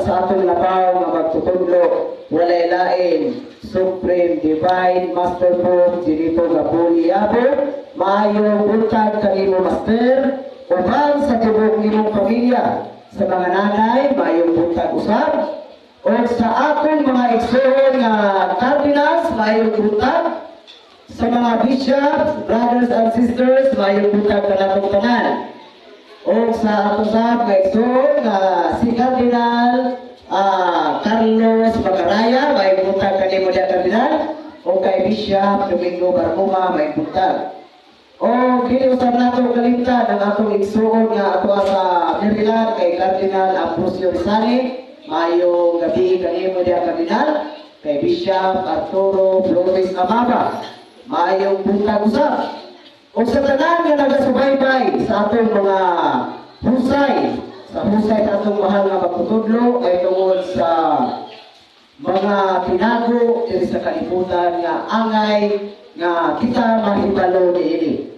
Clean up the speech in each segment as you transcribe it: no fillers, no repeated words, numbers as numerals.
sa atong labaw nga magtutudlo, walay lain, Supreme Divine Master Pope Benito Gapuli Yabo. Maayong buntag kanimo, Master, uban sa tibuok nimong pamilya. Sa mga nanay, maayong buntag usab. O sa atong mga igsoon nga cardinals, maayong buntag. Sa mga bishops, brothers and sisters, maayong buntag kanatong tanan. O sa atong sab nga igsoon nga si Cardinal Carlos Macaraya, maayong buntag kanimo diya, Cardinal. O kay Bishop Domingo Barcoma, maayong buntag. O kini usab nato kalimtan ang atong igsoon nga ato sa Maryland, kay Cardinal Ambrosio Rizani. Maayong gabi kanimo diya, Cardinal. Kay Bishop Arturo Flores Amaba, maayong buntag usab. O sa tanan nga nagasubaybay sa atong mga husay, sa husay sa atong mahal nga magtutudlo ay tungod sa mga tinago diri sa kalibutan nga angay nga kita mahibalo niini.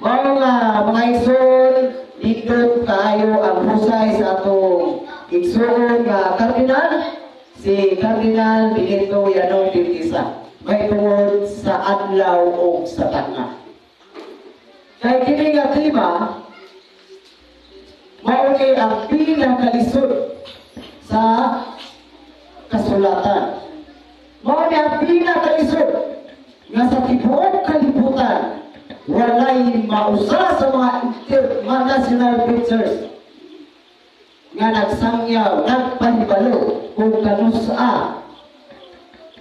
Mao nga, mga igsoon, nindot kaayo ang husay sa atong igsoon nga kardinal, si Cardinal Benito Yanong Bautista, may tungod sa adlaw o sa tanga. Kay kini nga tema, mao ni ang pinakalisod sa kasulatan. Mao ni ang pinakalisod nga sa tibuok kalibutan walay mausa sa mga international preachers nga nagsangyaw, nagpahibalo kung kanusa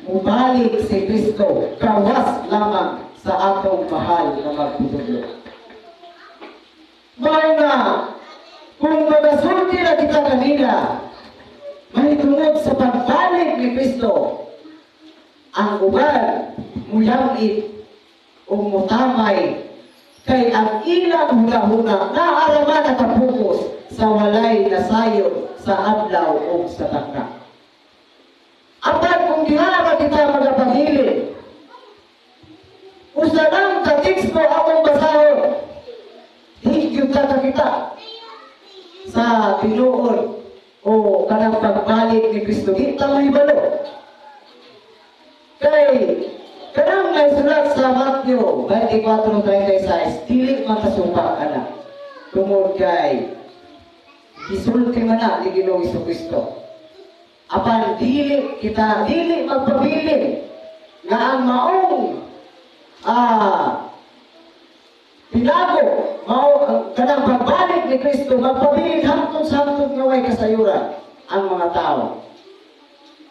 mubalik si Kristo gawas lamang sa atong mahal na magtutudlo. Mao nga, kung magasulti na kita kanila, mahitungod sa pagbalik ni Kristo, ang uban muyamit o mutamay kay ang ilang hunahuna naaraman nakapokus sa walay nasayon sa adlaw o sa tangka. Apan kung diha na kita magapabilin, usa lang ka teksto akong basahon, di gyud ta kakita sa tinuod o kanang pagbalik ni Kristo. Di ta mahibalo. Kay kanang may sulat sa Matthew 24:36, dili man kasupak ana. Tungod kay gisulti man na ni Ginoong Kristo. Apan dili kita dili magpabilin nga ang maong tinago mao ang kanang pagbalik ni Kristo magpabilin hangtod sa hangtod nga way kasayuran ang mga tao.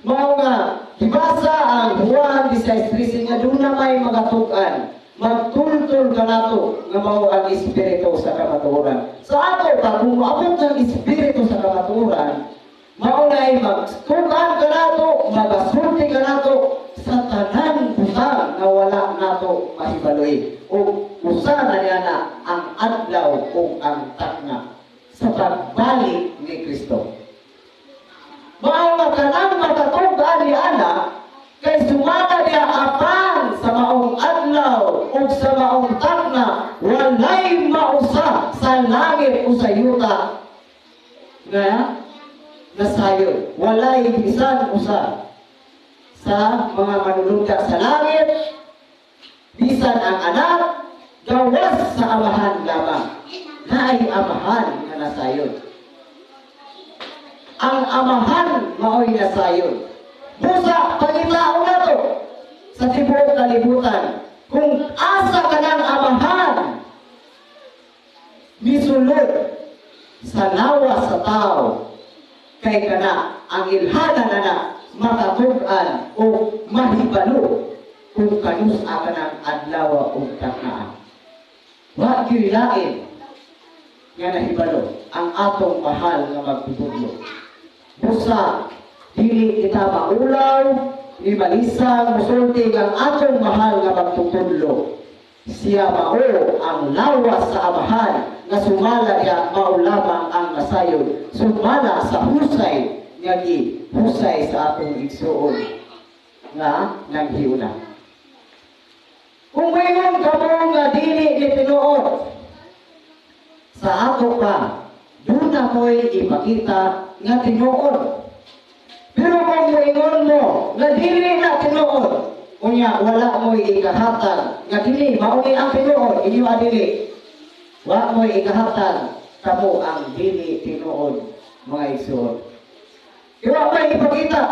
Mao nga gibasa ang Juan 16:13 nga duna may magatug-an magtultol kanato nga mao ang Espiritu sa kamatuoran. Sa ato pa, kung moabot ng Espiritu sa kamatuoran, mao nay magtugan kanato, magasulti kanato sa tanan butang nga wala nato mahibaloy. O usa na niya na ang adlaw o ang takna sa pagbalik ni Kristo. Mao nga kanang makatug-an ni ana kay sumala niya apan sa maong adlaw ug sa maong takna walay mausa sa langit o sa yuta nga nasayon. Walay bisan usa sa mga manunungda sa langit, bisan ang Anak, gawas sa Amahan lamang. Naay Amahan nga nasayon. Ang Amahan mao'y nasayon. Busa, pangitaon nato sa tibuok kalibutan kung asa ka ng Amahan misulod sa lawas sa tao, kay kana ang ilhanan na na makatug-an o mahibalo kung kanus-a ka ng adlaw o taknaa. Wa gyud lain nga nahibalo ang atong mahal nga magtutudlo. Busa dili kita maulaw ni malisang musulti ang atong mahal nga magtutudlo. Siya mao ang lawas sa Amahan nga sumala niya mao lamang ang nasayon sumala sa husay nga gi husay sa atong igsuon nga nanghiuna. Kung mayon kamo nga dili ni tinuod sa ato pa, Duna mo'y ipakita nga tinuod. Pero kung moingon mo nga dili na tinuod, unya wala mo'y ikahatag nga dili mao ni ang tinuod, inyo adili. Wa mo'y ikahatag, kamo ang dili tinuod, mga igsoon. Iwa may ipakita.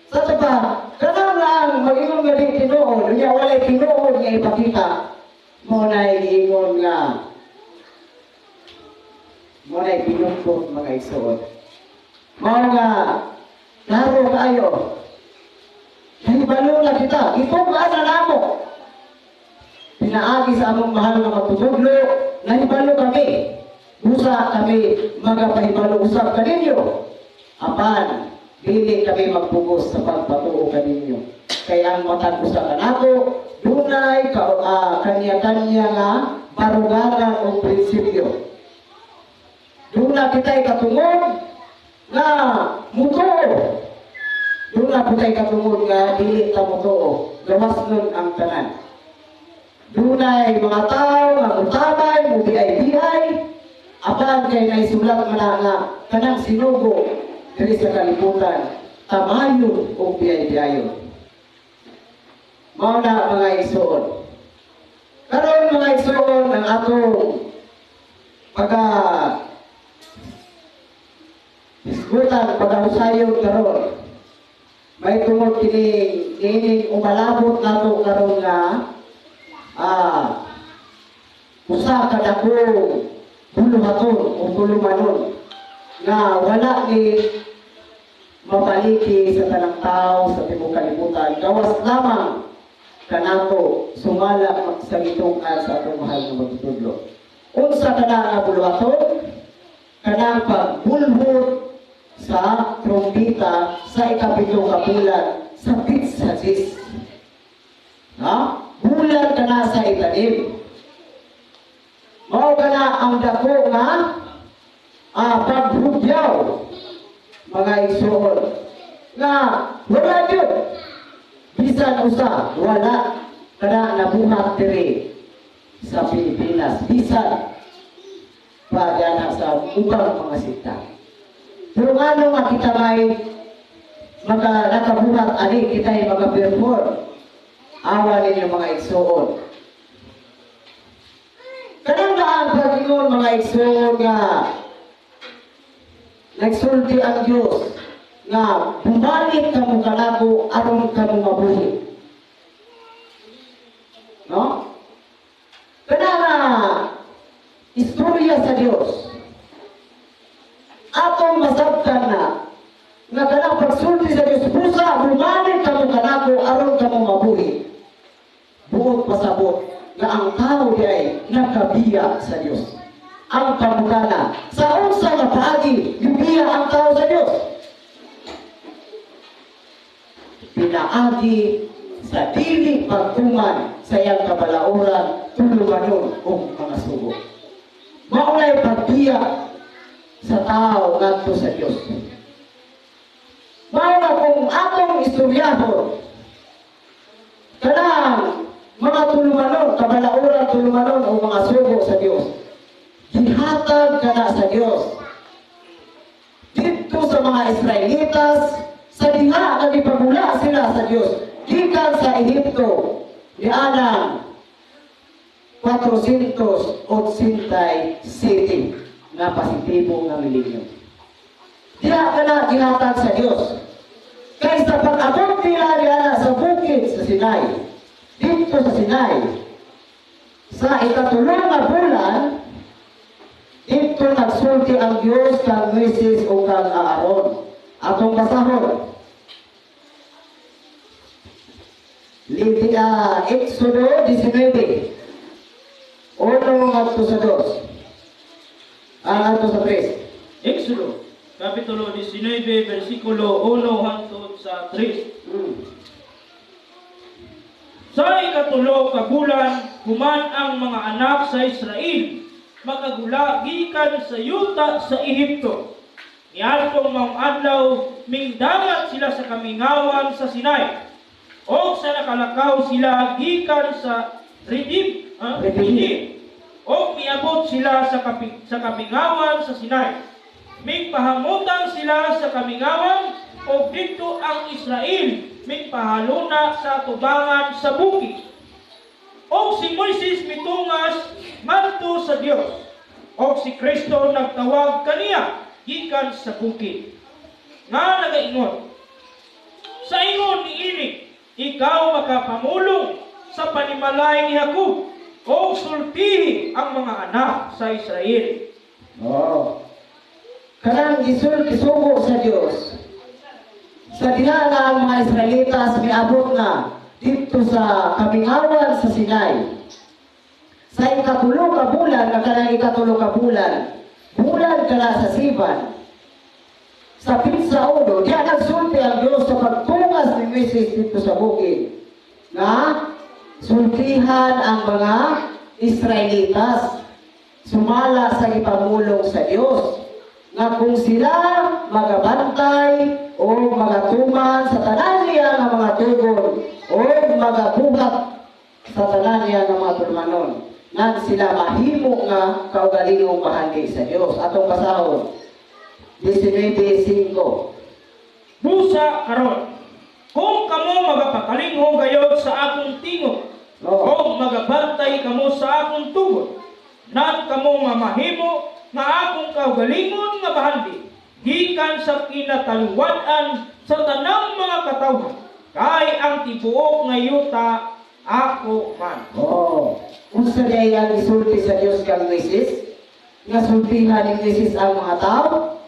Sa ito pa, kanang lang mag-ingon nga dili tinuod, unya walay tinuod nga ipakita, mao na giingon nga mao na binugbog, mga igsoon. Mao nga klaro kaayo. Nahibalo na kita, gitugaan na namo. Pinaagi sa among mahal nga magtutudlo, nahibalo kami. Busa kami magapahibalo usab kaninyo. Apan, dili kami magpugos sa pagpatuo kaninyo. Kay ang matag usa kanato, dunay kanya-kanya nga baruganan o prinsipyo. Duna kita'y katungod nga mutuo. Duna kita'y katungod nga dili ta mutuo. Gawas nun ang tanan. Dunay mga tao nga mutabay, mubiay-biay, apan kay naisulat man na nga kanang sinugo diri sa kalibutan, tamayon o biyay-biyayon. Mao na, mga igsoon. Karon, mga igsoon, ang atong pagka hisgutan, pagkahusayon karon, may tungod kini kining umalabot nato karon nga usa ka dakong buluhaton o tulumanon nga wala ni mapaliki sa tanang tao sa tibuok kalibutan gawas lamang kanato sumala sa gitunghan sa atong mahal nga magtutudlo. Unsa kana nga buluhaton? Kanang pagbulhot sa trompeta sa 7 ka bulan sa petsa 10. Ha? Bulan kana sa itanim. Mao kana ang dako nga paghugyaw, mga igsoon, nga wala gyud bisan usa, wala kana nabuhat diri sa Pilipinas, bisan pa diana sa ubang mga sikta. Pero ngano nga kita may maka nakabuhat ani, kita ay maka-perform? Awa ninyo, mga igsoon. Kanang ang pag-ingon, mga igsoon, nga nagsulti ang Diyos nga bumalik kamo kanako aron kamo mabuhi. No? Kana nga istorya sa Dios. Atong masabtan na nga kanang pagsulti sa Dios, busa bumalik kamo kanako aron kamo mabuhi. Buot pasabot nga ang tao diay nakabiya sa Dios. Ang pangutana, sa unsa nga paagi gibiya ang tao sa Dios? Pinaagi sa dili pagtuman sa iyang kabalauran, tulumanon o mga sugo. Maunay pagbiya sa tao ngadto sa Dios. Mao na kung atong istoryahon kanang mga tulumanon, kabalauran, tulumanon o mga sugo sa Dios, gihatag kana sa Dios didto sa mga Israelitas sa diha nga gipagula sila sa Dios gikan sa Ehipto nianang 487 nga positibo nga milenyo. Diha kana gihatag sa Dios. Kay sa pag-abot nila diana sa bukid sa Sinai, dito sa Sinai, sa 3 nga bulan, dito nagsulti ang Dios kang Moises o kang Aaron. Atong basahon. Exodo 19. 1 ngadto sa 2. Ang ngadto sa 3. Exodo, Kapitulo 19, versikulo 1 hangtod sa 3. Sa 3 ka bulan, human ang mga anak sa Israel, makagula gikan sa yuta sa Ehipto. Niadtong maong adlaw, mingdangat sila sa kamingawan sa Sinai. O sa nakalakaw sila gikan sa Redim, Redim. Redim. Og miabot sila sa kamingawan sa Sinai. Mingpahamutang sila sa kamingawan og didto ang Israel mingpahaluna sa tubangan sa bukid. Og si Moises mitungas ngadto sa Dios. Og si Kristo nagtawag kaniya gikan sa bukid nga nagaingon, "Sa ingon niini, ikaw makapamulong sa panimalay ni Jacob og sultihi ang mga anak sa Israel." Oo. Kanang gisugo sa Dios. Sa diha nga ang mga Israelitas miabot na didto sa kamingawan sa Sinai. Sa 3 ka bulan, nga kanang 3 ka bulan, bulan kana sa Sivan. Sa petsa 1, diya nagsulti ang Diyos sa pagtungas ni Moises didto sa bukid nga sultihan ang mga Israelitas sumala sa ipamulong sa Dios nga kung sila magabantay o magatuman sa tanan niya nga mga tugon o magabuhat sa tanan niya nga mga tulumanon, nang sila mahimo nga kaugalingong bahandi sa Dios. Atong basahon 19.5. Busa karon, kung kamo magapakalingho gayod sa akong tingog o magabantay kamo sa akong tugon, nan kamo mamahimo nga akong kaugalingon nga bahandi gikan sa kinataliwad-an sa tanang mga katawhan, kay ang tibuok nga yuta ako man. Oo. Unsa diay ang isulti sa Dios kang Moises? Nga sultihan ni Moises ang mga tao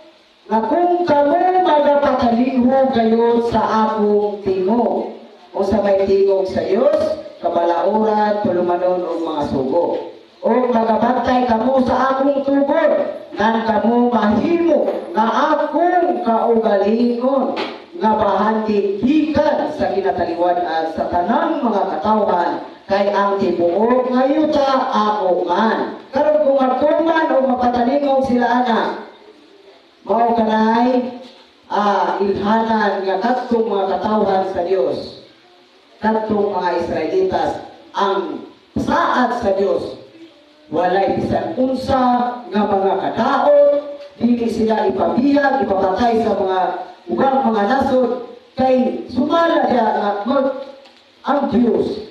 nga kung kamo magapakalingho gayod sa akong tingog. O sa may tingog sa Dios, kabalauran, tulumanon o mga sugo. O magabantay kamo sa akong tugon, nan kamo mahimo nga akong kaugalingon nga bahandi gikan sa kinataliwad-an sa tanang mga katawhan, kay ang tibuok nga yuta ako man. Karon kung magtuman o mapatalingog sila ana, mao kanay ilhanan nga kadtong mga katawhan sa Dios, kadtong mga Israelitas, ang saad sa Dios walay bisan unsa nga mga kadaot, dili sila ipabihag, ipapatay sa mga ubang mga nasod, kay sumala diya nga ang Dios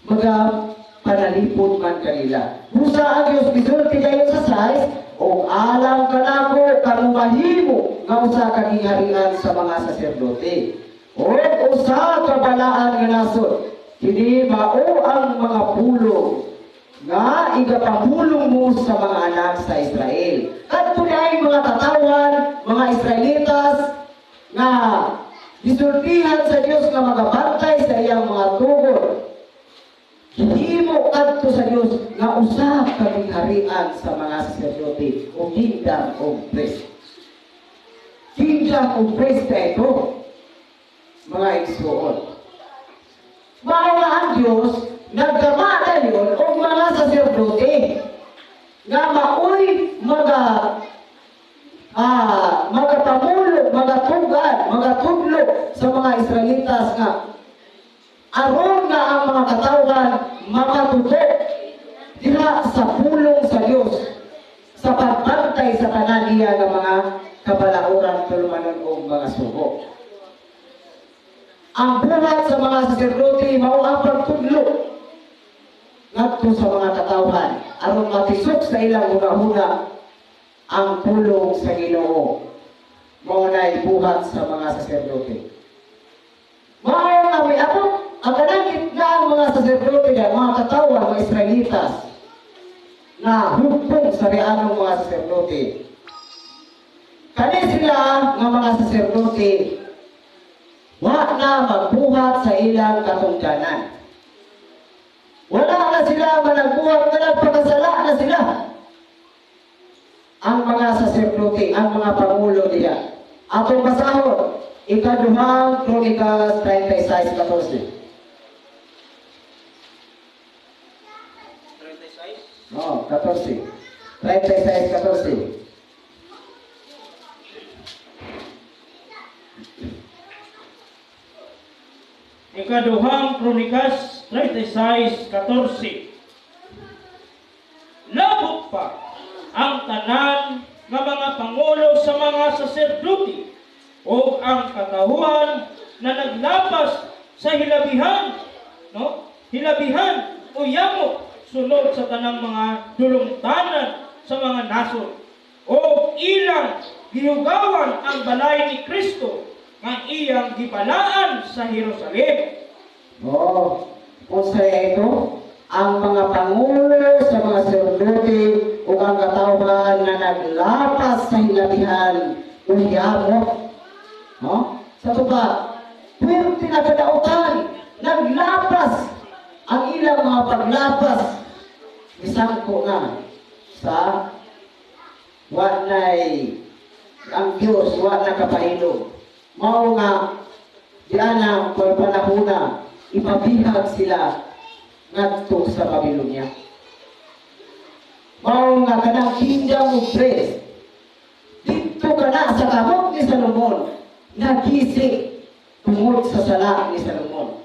maga panalipod man kanila. Busa ang Dios gisulti dayon sa 6, "Og alang kanako kamo mahimo nga usa ka gingharian sa mga saserdote o usa ka balaan nga nasod. Kini mao ang mga pulong nga igapamulong mo sa mga anak sa Israel." Kadto ay mga katawhan, mga Israelitas nga gisultihan sa Dios nga magabantay sa iyang mga tugon, gihimo kadto sa Dios nga usa ka gingharian sa mga saserdote o kingdom of priests. Kingdom of priests na ito, mga igsuon. Mao nga ang Dios naggama dayon og mga saserdote nga maoy mga magapamulo, magatugad, magatudlo sa mga Israelitas nga aron nga ang mga katawhan makatuto diha sa pulong sa Dios sa pagbantay sa tanan niya nga mga kabalauran, tulumanon o mga sugo. Ang buhat sa mga saserdote mao ang pagtudlo ngadto sa mga katawhan aron matisok sa ilang hunahuna ang pulong sa Ginoo. Mao na buhat sa mga saserdote. Mao nga may abot ang kanang gitna ang mga saserdote nga mga katawhan, mga Israelitas na hugpong sa rianong mga saserdote. Kani sila nga mga saserdote wa na magbuhat sa ilang katungdanan. Wala na sila managbuhat na nagpakasala na sila. Ang mga saserdote, ang mga pangulo diha. Atong basahon, Ikaduhang Kronikas 36:14. 36. Oh, 14. 36:14. Ikaduhang Kronikas 36:14. Labi saserdote ug ang katawhan na naglapas sa hilabihan, no, hilabihan o yamo sunod sa tanang mga dulungtanan sa mga nasod o ilang gihugawan ang balay ni Kristo nga iyang gibalaan sa Jerusalem. Oh, unsa ito? Ang mga pangulo sa mga saserdote ug ang katawhan nga naglapas sa hilabihan o yamot. No? Sa tupa, puwerte na kadautan, naglapas ang ilang mga paglapas, misangko na sa wa nay ang Diyos, wa na kapahilom. Mao nga diana panahona ipabihag sila ngadto sa Babylonia. Mao nga kanang kingdom of praise didto kana sa kamot ni Salomon nagisi tungod sa sala ni Salomon.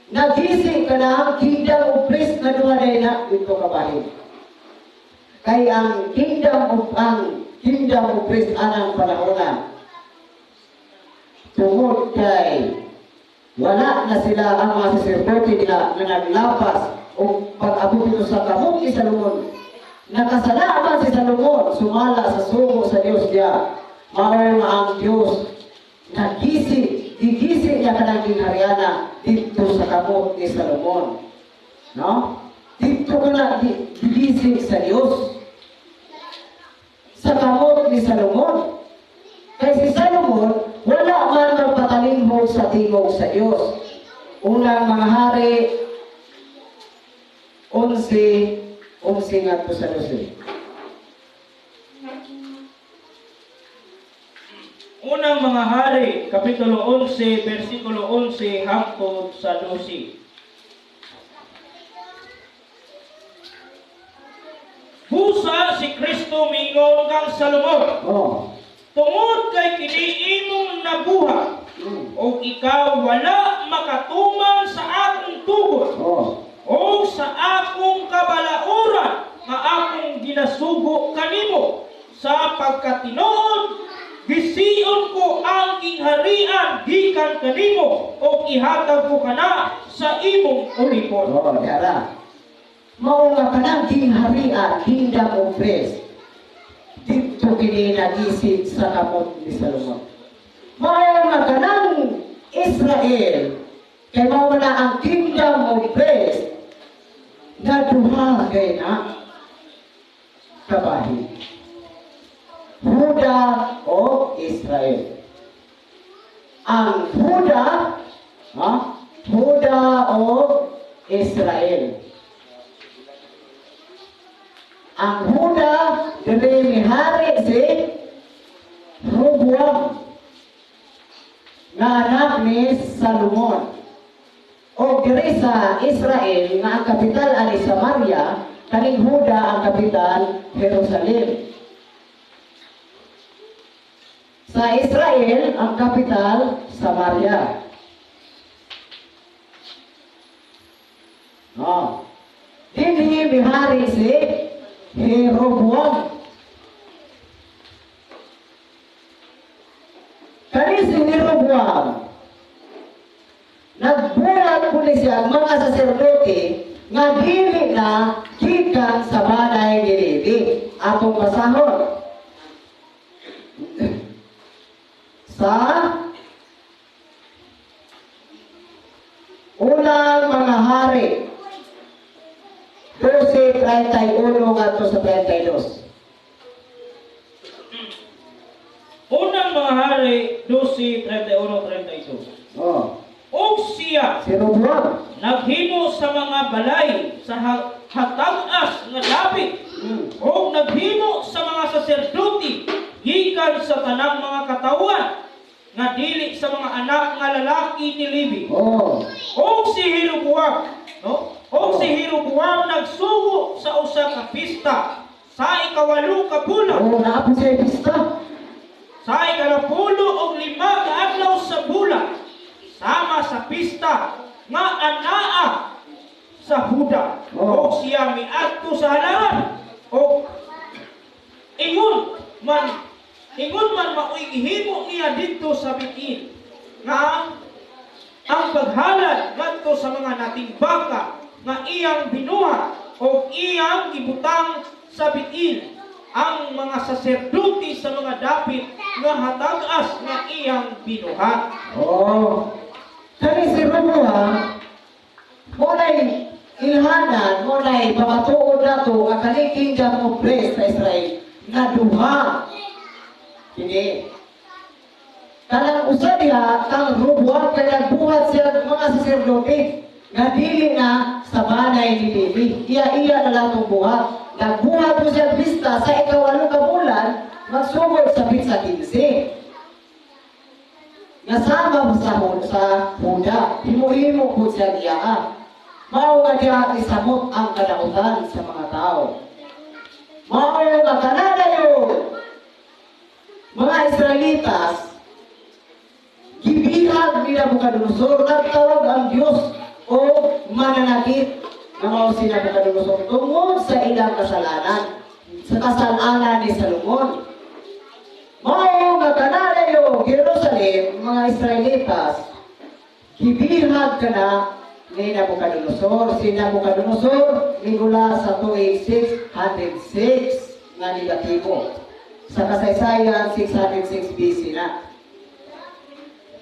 Nagisi kana ang kingdom of priests na duha na didto kabahin. Kay ang kingdom of priests anang panahona tungod kay wala na sila ang mga saserdote nila nga naglapas o pag-abot dito sa kamot ni Salomon. Nakasala man si Salomon, sumala sa sugo sa Dios niya. Mao nga ang Dios nagisi, gigisi niya kanang ginghariana didto sa kamot ni Salomon. No? Didto kana gigisi sa Dios. Sa kamot ni Salomon. Kay si Salomon, wala man magpatalinghog sa tingog sa Dios. Unang Mga Hari, 11, 11 ngadto sa 12. Unang Mga Hari, Kapitulo 11, versikulo 11 hangtod sa 12. Busa si Kristo mingon kang Salomon, "Tungod kay kini imong nabuhat, ug ikaw wala makatuman sa akong tugon, o sa akong kabalauran nga akong ginasugo kanimo sa pagkatinuod, gision ko ang gingharian gikan kanimo ug ihatag ko kana sa imong ulipon." Oh, dara. Mao nga kanang gingharian, kingdom of praise, didto kini nagisig sa kamot ni Salomon. Mao nga kanang Israel, kay mao na ang kingdom of praise, na duha kay na kabahin. Huda o Israel. Ang Huda, ha? Huda o Israel. Ang Huda, diri mihari si Roboam nga anak ni Salomon. O diri sa Israel nga ang kapital ani Samaria, kaning Huda ang kapital Jerusalem. Sa Israel ang kapital Samaria. Oh. Dinhi mihari si Jeroboam. Kani si Jeroboam, nagbuhat po ni siya ang mga saserdote nga dili na gikan sa balay ni Levi. Atong basahon sa Unang Mga Hari 12:31 ngadto sa 32. Unang Mga Hari 12:31-32. Oh, Og siya si Roboam. Naghimo sa mga balay sa hatag-as nga dapit ug naghimo sa mga saserdote gikan sa tanang mga katawhan nga dili sa mga anak nga lalaki ni Levi. Og si Jeroboam, no? Og si Jeroboam nagsugo sa usa ka pista sa 8 ka bulan. Oh, naa po siya pista. Sa 25 ka adlaw sa bulan, sama sa pista nga anaa sa Huda. Og siya miadto sa halaran og ingon man Ingon man maoy gihimo niya didto sa Betel nga ang paghalad ngadto sa mga nating baka nga iyang binuhat o iyang gibutang sa Betel ang mga saserdote sa mga dapit nga hatag-as nga iyang binuhat. Oh. Kani si Roboam, mao nay ilhanan, mao nay pamatuod nato nga kani kingdom of praise sa Israel nga duha. Kini. Kanang usa diha kang Roboam kay nagbuhat siya ng mga saserdote nga dili na sa banay ni Levi. Iya-iya na lang itong buhat. Nagbuhat po siya pista sa 8 ka bulan, magsugod sa petsa 15. Nasama sa Huda, himo-himo po siya niya. Mao nga diha isamot ang kadautan sa mga tao. Mao nga kanadayon, mga Israelitas, gibihag ni Nabucodonosor, nagtawag ang Diyos o mananakit na mao si Nabucodonosor tungod sa ilang kasalanan, sa kasalanan ni Salomon. Mao nga kanadayo Jerusalem, mga Israelitas, gibihag ka na ni Nabucodonosor. Si Nabucodonosor migula sa tuig 606 nga negatibo. Sa kasaysayan, 606 BC na.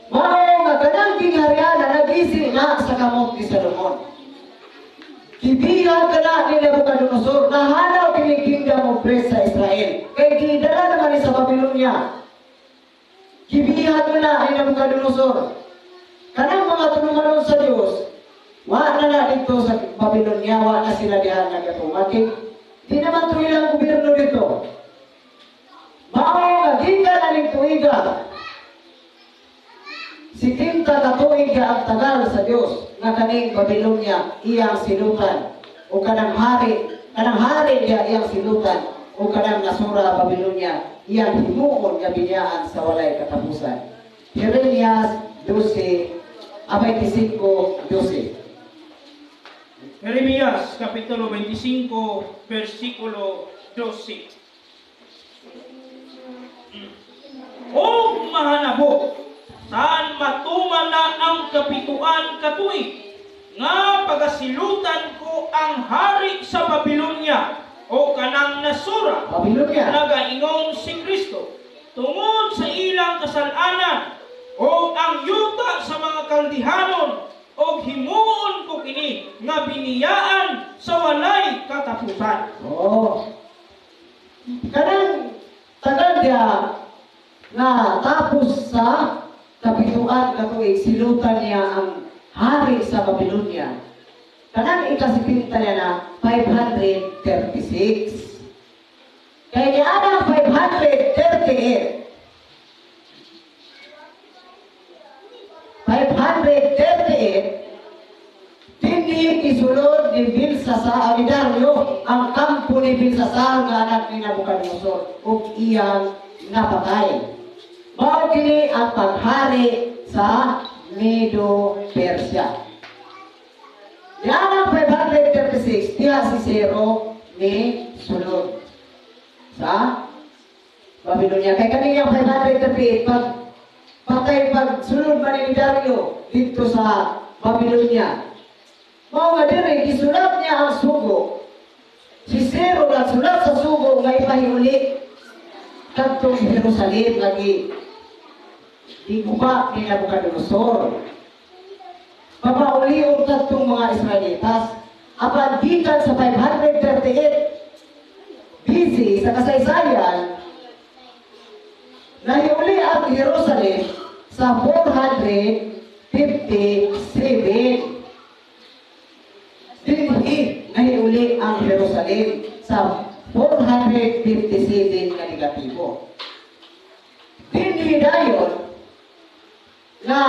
Mao nga kanang ginghariana nag-isi na sa kamot ni Salomon. Gibihag ka na ni Nabucodonosor, nahanaw kini kingdom of praise sa Israel. Kay gidala naman ni sa Babylonia. Gibihag mo na ni Nabucodonosor. Kanang mga tulunganon sa Dios, wa na na dito sa Babylonia, wa na sila diha nagatunga. Kay di naman to ilang gobyerno dito. Mao nga gikan na ning tuiga. 70 ka tuig ang tagal sa Dios nga kaning Babylonia iyang silutan o kanang hari niya iyang silutan o kanang nasura Babylonia iyang himuon nga binyaan sa walay katapusan. Jeremias 12 a 25:12. Jeremias Kapitulo 25, versikulo 12. O mahanabo, saan matuman na ang 7 ka tuig nga pagasilutan ko ang hari sa Babylonia o kanang nasura, Babylonia. Nagaingon si Kristo, tungod sa ilang kasalanan o ang yuta sa mga Kaldihanon, o himuon ko kini nga biniyaan sa walay katapusan. Oo. Kanang tagal niya nga tapos sa 7 ka tuig silutan niya ang hari sa Babylonia. Kanang 70 niya na 536. Kaya niya ang 538. 538, dinhi isulod ni Belsasar, ni Dario, ang kampo ni Belsasar nga anak ni Nabucodonosor ug iyang napatay. Mao kini ang paghari sa Medo-Persia. Yan ang 536, diha si Ciro ni sulod sa Babylonia. Kay kaniyang 538, pag patay pag sulod man ni Dario dito sa Babylonia. Mao nga diri gisulat niya ang sugo. Si Ciro nagsulat sa sugo nga ipahiuli kadtong Jerusalem nga giguba ni Nabucodonosor. Papaulion kadtong mga Israelitas. Apan gikan sa 538 BC sa kasaysayan, nahiuli ang Jerusalem sa 457. Dinhi nahiuli ang Jerusalem sa 457 nga negatibo. Dinhi dayon na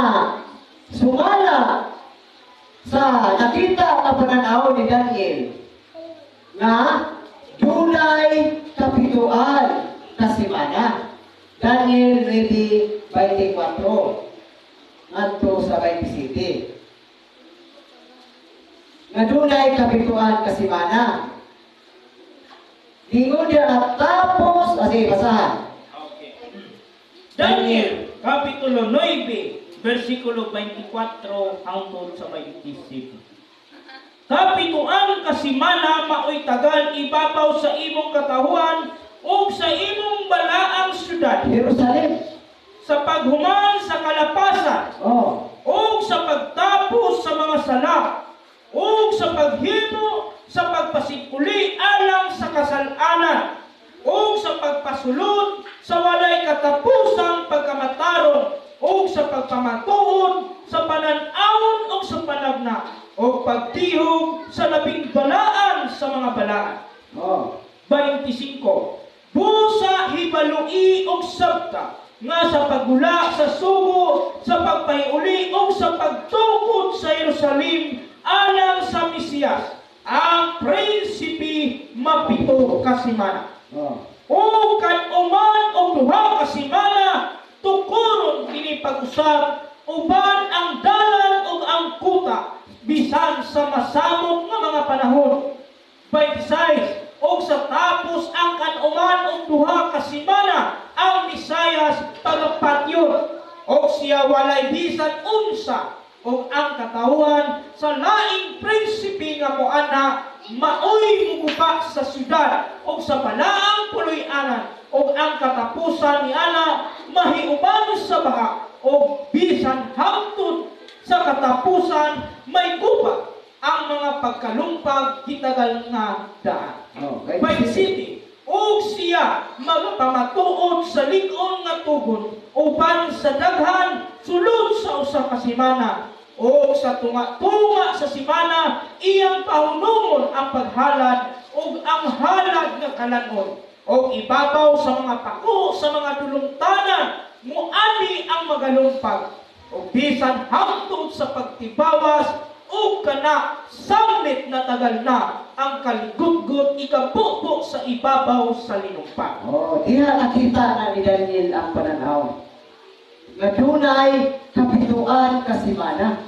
sumala sa nakita nga pananaw ni Daniel nga dunay 7 ka semana. Daniel 9:24 ngadto sa 27. Nga dunay 7 ka semana. Dingon niya natapos, sige, basahan. Okay. Daniel, Kapitulo 9, versikulo 24 hangtod sa 27. Kapituan ka semana maoy tagal ibabaw sa imong katahuan ug sa imong balaang syudad Jerusalem. Sa paghuman sa kalapasan ug sa pagtapos sa mga sala ug sa paghimo sa pagpasikuli alang sa kasalanan ug sa pagpasulod sa walay katapusang pagkamatarong ug sa pagpamatuod sa panan-awon ug sa panagna ug pagtihog sa labing balaan sa mga balaan. 25. Busa hibalui og sabta nga sa paggula sa sugo, sa pagpahiuli ug sa pagtukod sa Jerusalem alang sa Mesiyas, ang prinsipe mapito ka semana. O kan-uman og 2 ka semana, tukoron kini pag-usab uban ang dalan ug ang kuta bisan sa masamok nga mga panahon. 26. Og sa tapos ang kan-uman og 2 ka semana, ang Mesayas pagapatyon og siya walay bisan unsa, ug ang katawhan sa laing prinsipe nga moana maoy muguba sa syudad ug sa balaang puloy-anan, ug ang katapusan ni ana mahiuban sa baha, ug bisan hangtod sa katapusan may guba ang mga pagkalumpag gitagal nga daan. 27. 27. Ug siya magpamatuod sa lig-on nga tugon uban sa daghan sulod sa 1 ka semana, ug sa tunga-tunga sa semana iyang pahunungon ang paghalad ug ang halad nga kalan-on, ug ibabaw sa mga pako sa mga dulungtanan muani ang magalumpag, ug bisan hangtod sa pagtibawas ug kana sanglit na tagal na ang kaligutgot ikabubo sa ibabaw sa linumpa. Oh, diha nakita na ni Daniel ang pananaw nga dunay 7 ka semana.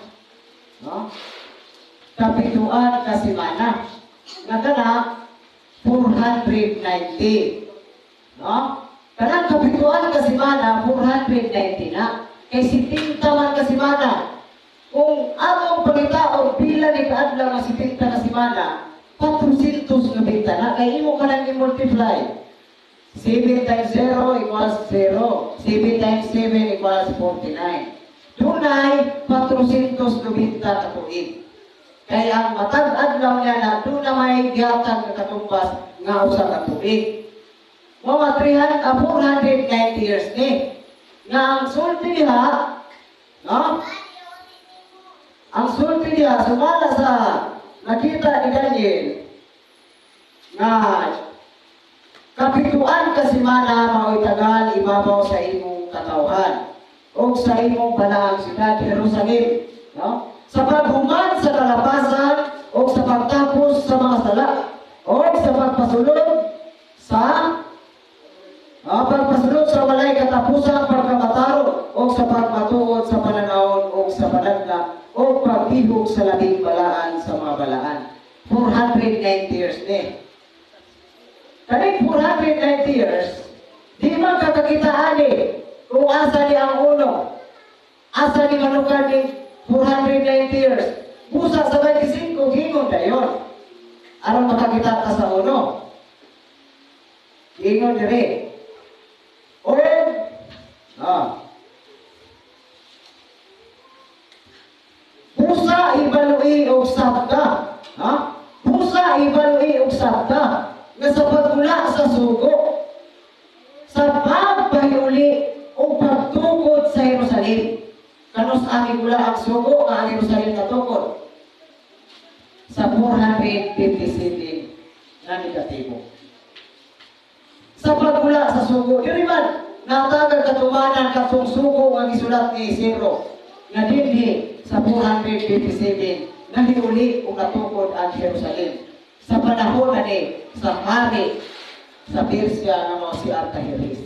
No? 7 ka semana. Nga kana 490. No? Kanang 7 ka semana, 490 na. Kay 70 man ka semana. Kung among pangitaon pila ni kaadlaw nga 70 ka semana, 490 na. Kay imo ka nang i-multiply. 7 times 0 equals 0. 7 times 7 equals 49. Dunay 490 ka tuig. Kaya ang matag adlaw niya na doon na may gihatag nga katumbas nga 1 ka tuig. Mga 300, 490 years ni. Nga ang sulti diha, no? Ang sulti diha, sumala sa nakita ni Daniel, nga 7 ka semana mao'y tagal ibabaw sa imong katawhan o sa imong balaang siyudad Jerusalem, no? Sa paghuman sa kalapasan o sa pagtapos sa mga sala o sa pagpasulod sa walay katapusang pagkamataro o sa pagmatuod sa pananawon o sa panagna o pagtihog sa labing balaan sa mga balaan. 490 years ni. Kaning 490 years, di man kakakita ani kung asa ni ang uno. Asa ni manukad ni 490 years. Busa sa 25, gingon dayon. Aron makakita ka sa uno. Gingon dire. O, busa ibalui og sabta. Ha? Busa ibalui og sabta nga sa pagmula sa sugo, sa pagpahiuli o pagtukod sa Jerusalem. Kanus ami gula ang sugo nga ang Jerusalem natukod? Sa 457 na negatibo. Sa pagmula sa sugo, diri man natagag katumanan katong sugo nga gisulat ni Isidro nga dinhi sa 457 nahiuli o natukod ang Jerusalem sa panahon na ni sa hari sa Persia nga mao si Artajerjes.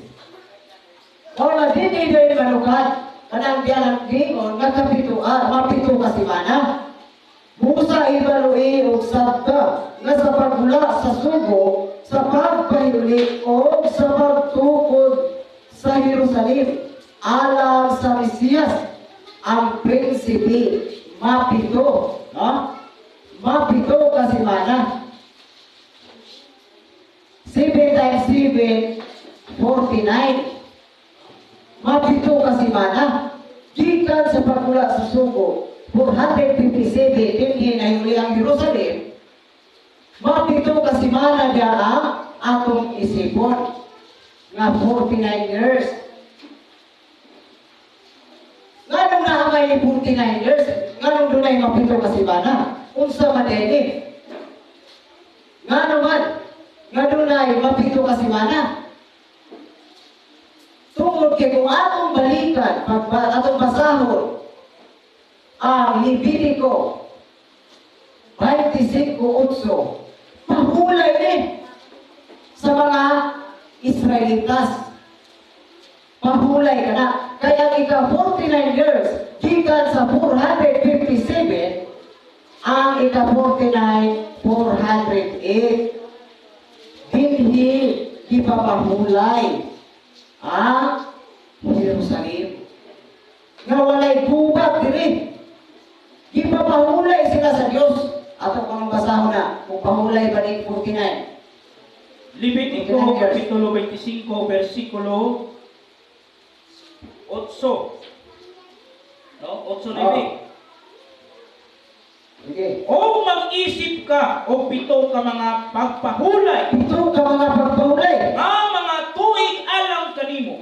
Mao na dinhi diri manukad kanang diyan gingon nga 7, 7 ka semana. Busa ibalui og sabta nga sa pagmula sa sugo, sa pagpahiuli o sa pagtukod sa Jerusalem. Alang sa Mesiyas, ang prinsipe, mapito, no? Mapito ka semana. 7 times 7, 49. Mapito ka semana. Gikan sa pagmula sa sugo, 457, dinhi nahuli ang Jerusalem, mapito ka semana diya ang atong isipon nga 49 years. Nganong naa may 49 years? Nganong dunay mapito ka semana? Unsa man ini? Ngano man nga dunay mapito ka semana? Tungod kay kung atong balikan, pag atong basahon, ang Levitico 25:8, pahulay ni sa mga Israelitas. Pahulay ka na. Kaya ang ika 49 years, gikan sa 457, ang ika 49, 408. Dinhi, gipapahulay ang Jerusalem. Nga walay gubat diri. Gipapahulay sila sa Dios. Ato kung basahon na, kung pahulay ba ni 49. Levitico 49 years. Kapitulo 25 versikulo 8. No? 8 9. Sige. O mag-isip ka o pito ka mga pagpahulay Pito ka mga pagpahulay. nga mga tuig alang kanimo.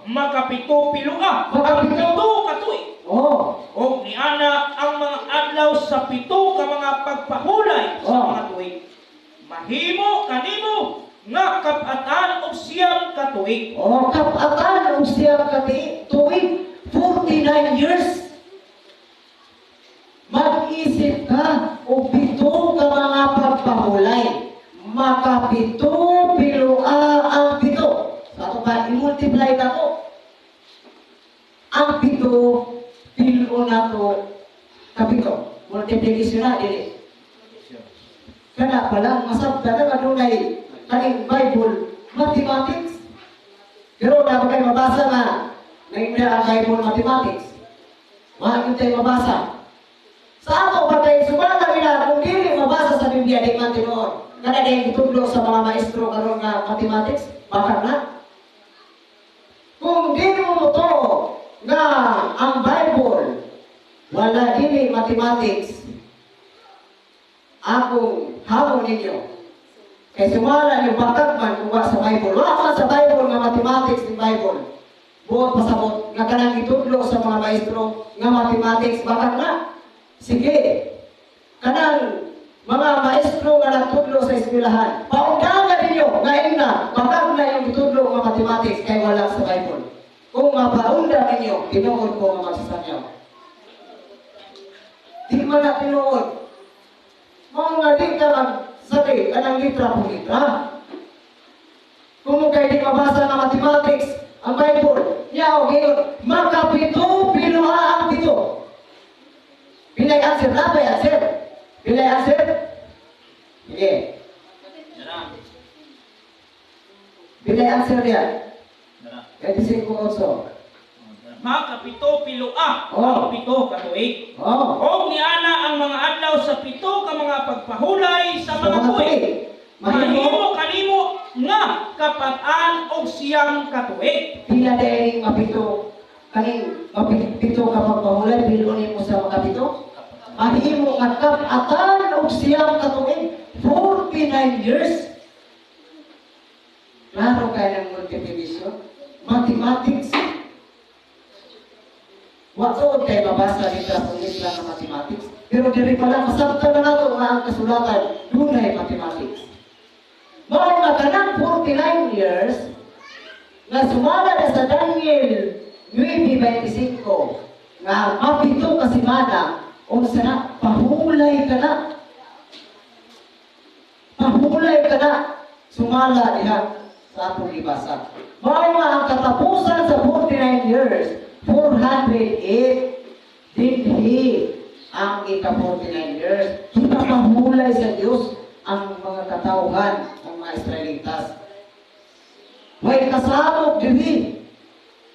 Makapito piloa ang Makapito. pito ka tuig. O niana ang mga adlaw sa pito ka mga pagpahulay sa mga tuig. Mahimo kanimo nga kap-atan og 9 ka tuig. Oh, kap-atan og 9 ka tuig, 49 years. Mag-isip ka o pito ka mga pagpahulay. Makapito piloa ang pito. Sa ato ba, i-multiply na to. Ang pito, pilo na to, kapito. Multiplication na, dili. Kana pala, masabta na kadunay kaning Bible, mathematics. Pero dapat kayo mabasa nga, ngayon na ang Bible mathematics. Mahal tayo mabasa. Sa ato ba kay sumala nila kung dili mabasa sa Biblia, di man tinuod. Kana dahil gitudlo sa mga maestro karon nga mathematics, baka na. Kung dili mo motuo nga ang Bible wala dili mathematics, akong hamon ninyo. Kay sumala ni bakak man kung wa sa Bible. Wala man sa Bible nga mathematics ng Bible. Buot pasabot nga kanang gitudlo sa mga maestro nga mathematics, bakak na. Sige. Kanang mga maestro nga nagtudlo sa eskwelahan, paundangan ninyo ngayon na bakak na yung gitudlo nga mathematics kay wala sa Bible. Kung mapaunda ninyo, tinuod ko nga magsasanyaw. Di man na tinuod. Mao nga di ka magsabi kanang litra po litra. Kung mo kay di mabasa nga mathematics ang Bible, niya o gayon, makapito piloa ang pito. Pilay answer na ba answer? Pilay answer? Sige. Dara. Pilay answer niya. Dara. 25:8. Makapito piloa ang pito ka tuig. Og niana ang mga adlaw sa pito ka mga pagpahulay sa mga tuig. Mahimo Mahimo kanimo nga kapat-an og 9 ka tuig. Pila dahil mapito kaning mapito ka pagpahulay, pilo nimo sa makapito? Mahimo nga kap-atan og 9 ka tuig, 49 years. Klaro kay ng multiplication, mathematics. Wa tuod kay mabasa litra kung litra ng mathematics, pero diri pa lang masabtan na nato nga ang kasulatan dunay mathematics. Mao nga kanang 49 years nga sumala na sa Daniel 9:25 nga mapito ka semana, unsa na, pahulay ka na. Pahulay ka na sumala diha sa atong gibasa. Mao nga ang katapusan sa 49 years, 408, dinhi ang ika 49 years. Gipapahulay sa Dios ang mga katawhan ng mga Israelitas. Way kasamok diri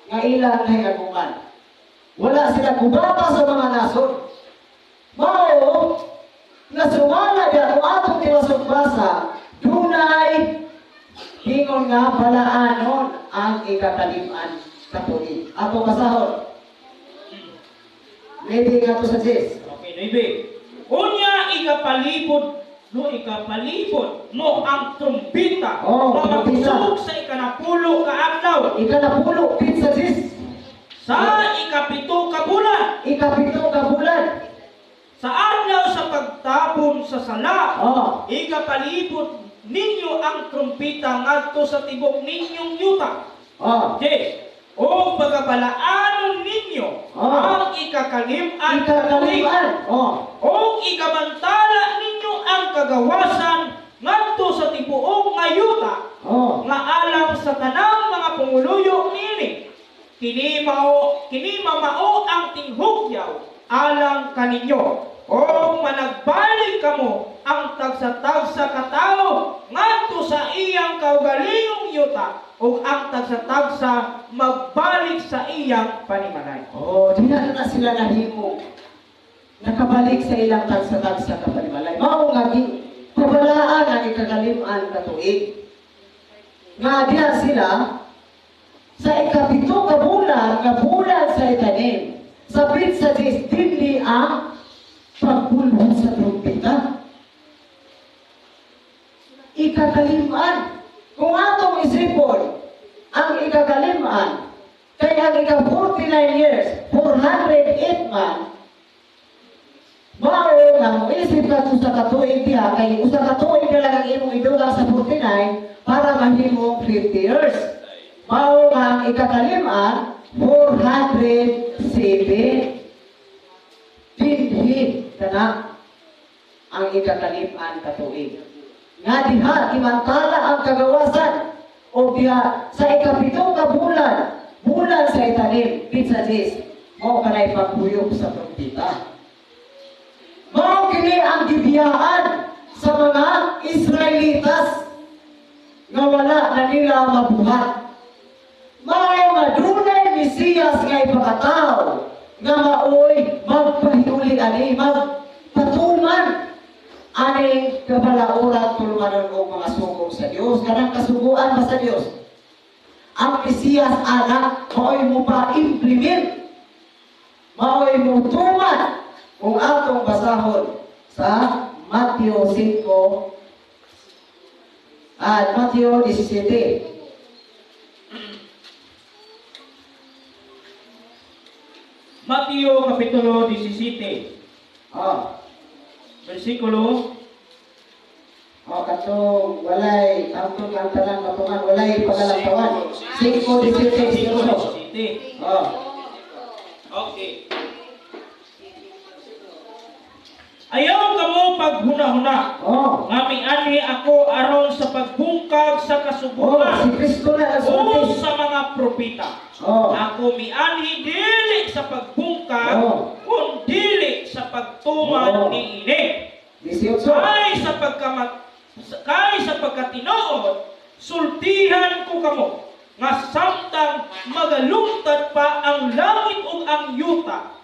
nga nga ilang nahiaguman. Wala sila kubata sa mga nasod. Mao nga sumala diya kung atong tiwasok basa, dunay ingon nga balaanon ang ikakalim-an ka tuig. Ato basahon. Maybe nga to sa Jis. Okay, 9. Unya ikapalibot no, ikapalibot mo ang trumpita Oh, nga trumpita. magsuog sa ikanapulo ka adlaw Ikanapulo, pitsa Jis. sa ikapito ka bulan, Ikapito ka bulan. sa adlaw sa pagtabon sa sala, ikapalibot ninyo ang trumpita ngadto sa tibok ninyong yuta. 10. O pagabalaanon ninyo ang ikakalim-an Ikakalim-an. O ikamantala ninyo ang kagawasan ngadto sa tibuok nga yuta nga alang sa tanang mga pumuluyo niini. Kini mamao ang tinghugyaw alang kaninyo. O managbalik kamo ang tagsa-tagsa ka tawo ngadto sa iyang kaugalingong yuta ug ang tagsa-tagsa magbalik sa iyang panimalay. Oh, di na na sila nahimo. Nakabalik sa ilang tagsa-tagsa ka panimalay. Mao nga gi kabalaan ang ikakalim-an ka tuig. Nga diha sila sa ikapito ka bulan, nga bulan sa itanim. Sa pitsa dis dinhi ang pagbulhong sa trumpeta. Ikakalim-an. Kung atong isipon, ang ikakalim-an, kay ang ika 49 years, 408 man, mao nga mo isip ka usa ka tuig diha, kay usa ka tuig na lang ang imong idugang sa 49 para mahimong 50 years. Mao nga ang ikakalim-an, 407. Dinhi kana ang ikakalim-an ka tuig. Nga diha gimantala ang kagawasan o diha sa ikapito ka bulan, bulan sa itanim, pitsa dis, mao kanay pagbuyok sa trumpeta. Mao kini ang gibiyaan sa mga Israelitas nga wala na nila mabuhat. Mao nga dunay Mesiyas nga ipakataw nga maoy magpahiuli ani, magpatuman aning kabalauran tulumanon og mga sugo sa Dios, kanang kasuguan ba sa Dios. Ang Mesiyas ana maoy mo pa-implement, maoy mo tuman kung atong basahon sa Mateo 5 at Mateo 17. Mateo Kapitulo 17, versikulo Oh, katong walay hangtod ang tanan matuman, walay pagalantawan. 5:17 5:17. Okay. Ayaw kamo paghuna-huna nga mianhi ako aron sa pagbungkag sa Oh, kasuguan si Kristo na ang o sulti. sa mga propeta. Ako mianhi dili sa pagbungkag kun dili sa pagtuman niini. 18. Kay sa pagkatinuod, sultihan ko kamo nga samtang magalungtad pa ang langit ug ang yuta,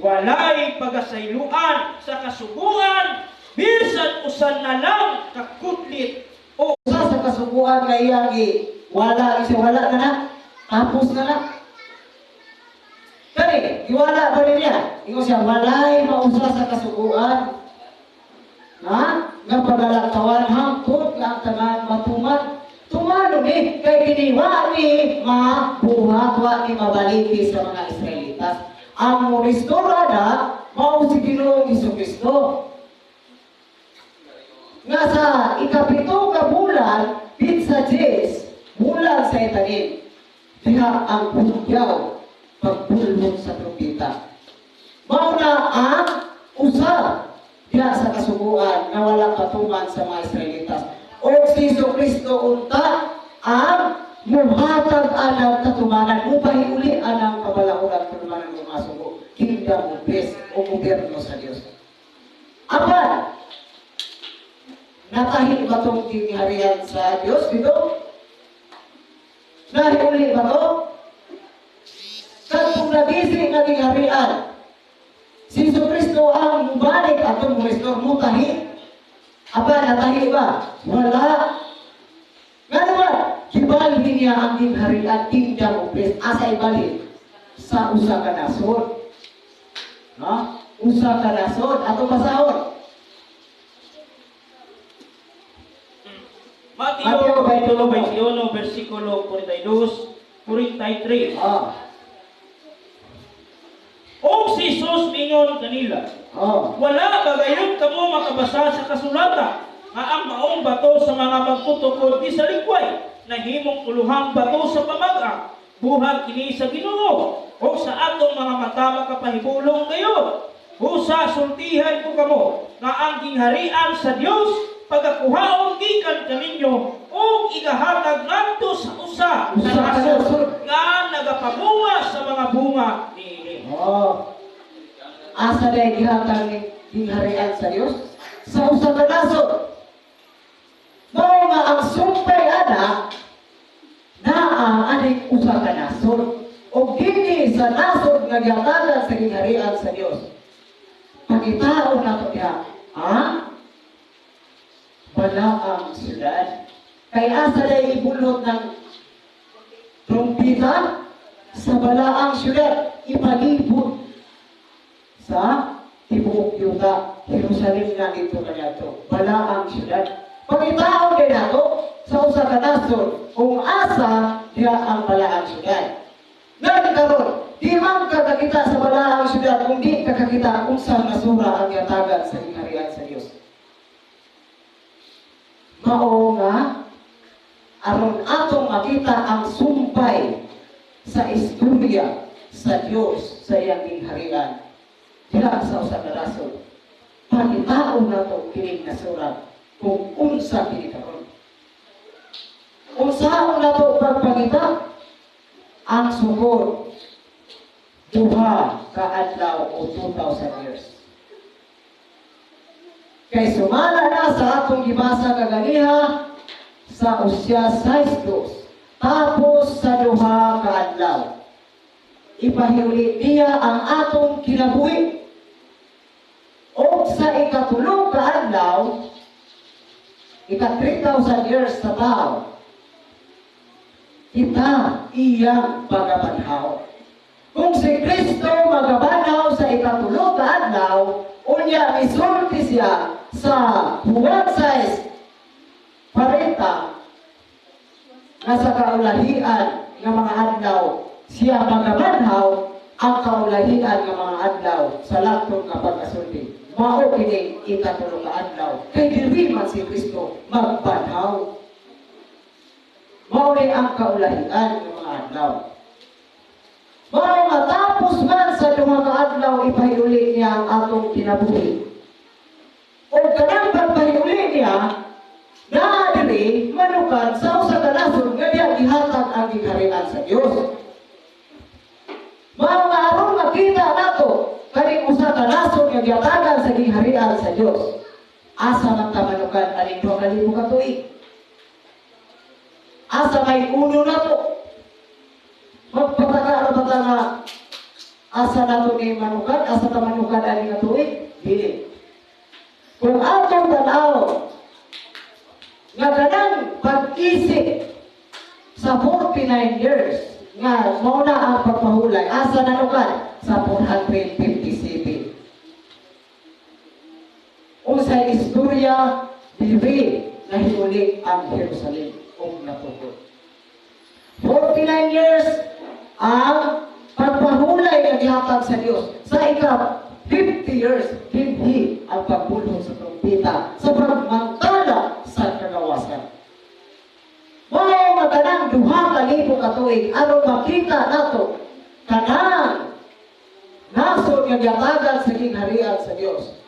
walay pagasayloan sa kasuguan bisan usa na lang ka kudlit o Usa sa kasuguan nga iyang gi wala isa, wala na na, tapos na na. Kani, giwala ba niya? Ingon siya, walay mausa sa kasuguan. Ha? Nga pagalaktawan hangtod nga ang tanan matuman. Tumano ni, kay kini wa ni mabuhat, wa ni mabaliki sa mga Israelitas. Ang morestora na, mao si Ginoong Hesukristo. Nga sa ikapito ka bulan, pitsa Jes, bulan sa itanim, diha ang hugyaw, pagbulong sa trumpeta. Mao na ang usa diha sa kasuguan nga wala patuman sa mga Israelitas. O si Hesus Kristo unta ang muhatag anang katumanan, mupahiuli anang kabalauran tulumanan ng mga sugo, kingdom of peace o gobyerno sa Dios. Apan, natahi ba itong kingharian sa Dios dito? Nahiuli ba ito? Katong nabisi nga gingharian, si Hesus Kristo ang mubalik atong mo-restore, mutahi. Aba, natahi ba? Wala. Nga naman, gibalhin niya ang gingharian, kingdom of peace. Asa ibalhin? Sa usa ka nasod. No? Usa ka nasod. Atong basahon. Mateo Mateo kapitulo 21 versikulo 42, 43. Og si Jesus mingon kanila, "Wala ba gayud kamo makabasa sa kasulatan nga ang maong bato sa mga magtutukod gisalikway, nahimong uluhang bato sa pamag-a? Buhat kini sa Ginoo, ug sa atong mga mata makapahibulong gayud. Busa sultihan ko kamo nga ang gingharian sa Dios pagakuhaon gikan kaninyo ug igahatag ngadto sa usa ka Usa ka nasod nasod. nga nagapamunga sa mga bunga niini." Oh. Asa day gihatag ni gingharian sa Dios? Sa usa ka nasod. Mao nga ang sumpay ana naa aning usa ka nasod. Og dinhi sa nasod nga gihatagan sa gingharian sa Dios, pangitaon nato diha ang balaang syudad. Kay asa day ibulot ng trumpita? Sa balaang syudad, ipalibot sa tibuok yuta, Jerusalem na dito kaniadto, balaang syudad. Pangitaon kay nato sa usa ka nasod kung asa diha ang balaang syudad. Ngani karon, di man ka kakita sa balaang syudad kung di ka kakita unsa nasura ang gihatagan sa gingharian sa Dios. Mao nga aron atong makita ang sumpay sa istorya sa Dios sa iyang gingharian diha sa usa ka nasod, pangitaon nato kining nasura kung unsa kini karon. Unsaon nato pagpangita? Ang sukod 2 ka adlaw o 2,000 years. Kay sumala na sa atong gibasa kaganiha sa Osias 6:2, tapos sa 2 ka adlaw, ipahiuli niya ang atong kinabuhi. O sa ikatulo ka adlaw, ika 3,000 years sa tao, kita iyang pagabanhaw. Kung si Kristo magabanhaw sa ikatulo ka adlaw, unya misulti siya sa Juan 6:40 nga sa kaulahian nga mga adlaw siya magabanhaw, ang kaulahian nga mga adlaw sa langtong nga pag-asulti mao kini ikatulo ka adlaw, kay diri man si Kristo magbanhaw. Mao ni ang kaulahian nga mga adlaw. Mao matapos man sa 2 ka adlaw, ipahiuli niya ang atong kinabuhi. O kanang pagpahiuli niya, naa diri manukan sa usa ka nasod nga diya gihatag ang gingharian sa Dios. Mao nga aron makita nato kaning usa ka nasod nga gihatagan sa gingharian sa Dios, asa man ta manukan aning 2,000 ka tuig? Asa may uno nato? Magpataka ra ba ta nga asa nato ni manukan, asa ta manukan ani nga tuig? Dili. Kung atong tan-aw nga kanang pag-isip sa 49 years nga mao na ang pagpahulay, asa nanukan? Sa 457. Unsay istorya diri nahiuli ang Jerusalem ug natukod? 49 years ang pagpahulay nga gihatag sa Dios. Sa ika 50 years, dinhi ang pagbulhog sa trumpeta sa pagmantala sa kagawasan. Mao nga kanang 2,000 ka tuig aron makita nato kanang nasod nga gihatagan sa gingharian sa Dios,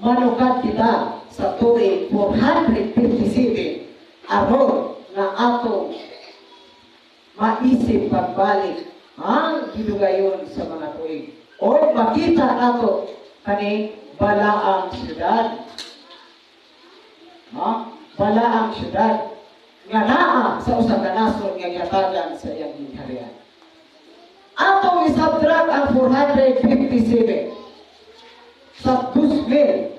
manukad kita sa tuig 457 aron nga atong maisip pagbalik ang gidugayon sa mga tuig o makita nato kani balaang syudad, ha? Balaang syudad nga naa sa usa ka nasod nga gihatagan sa iyang gingharian. Atong isubtract ang 457 sa 2,000,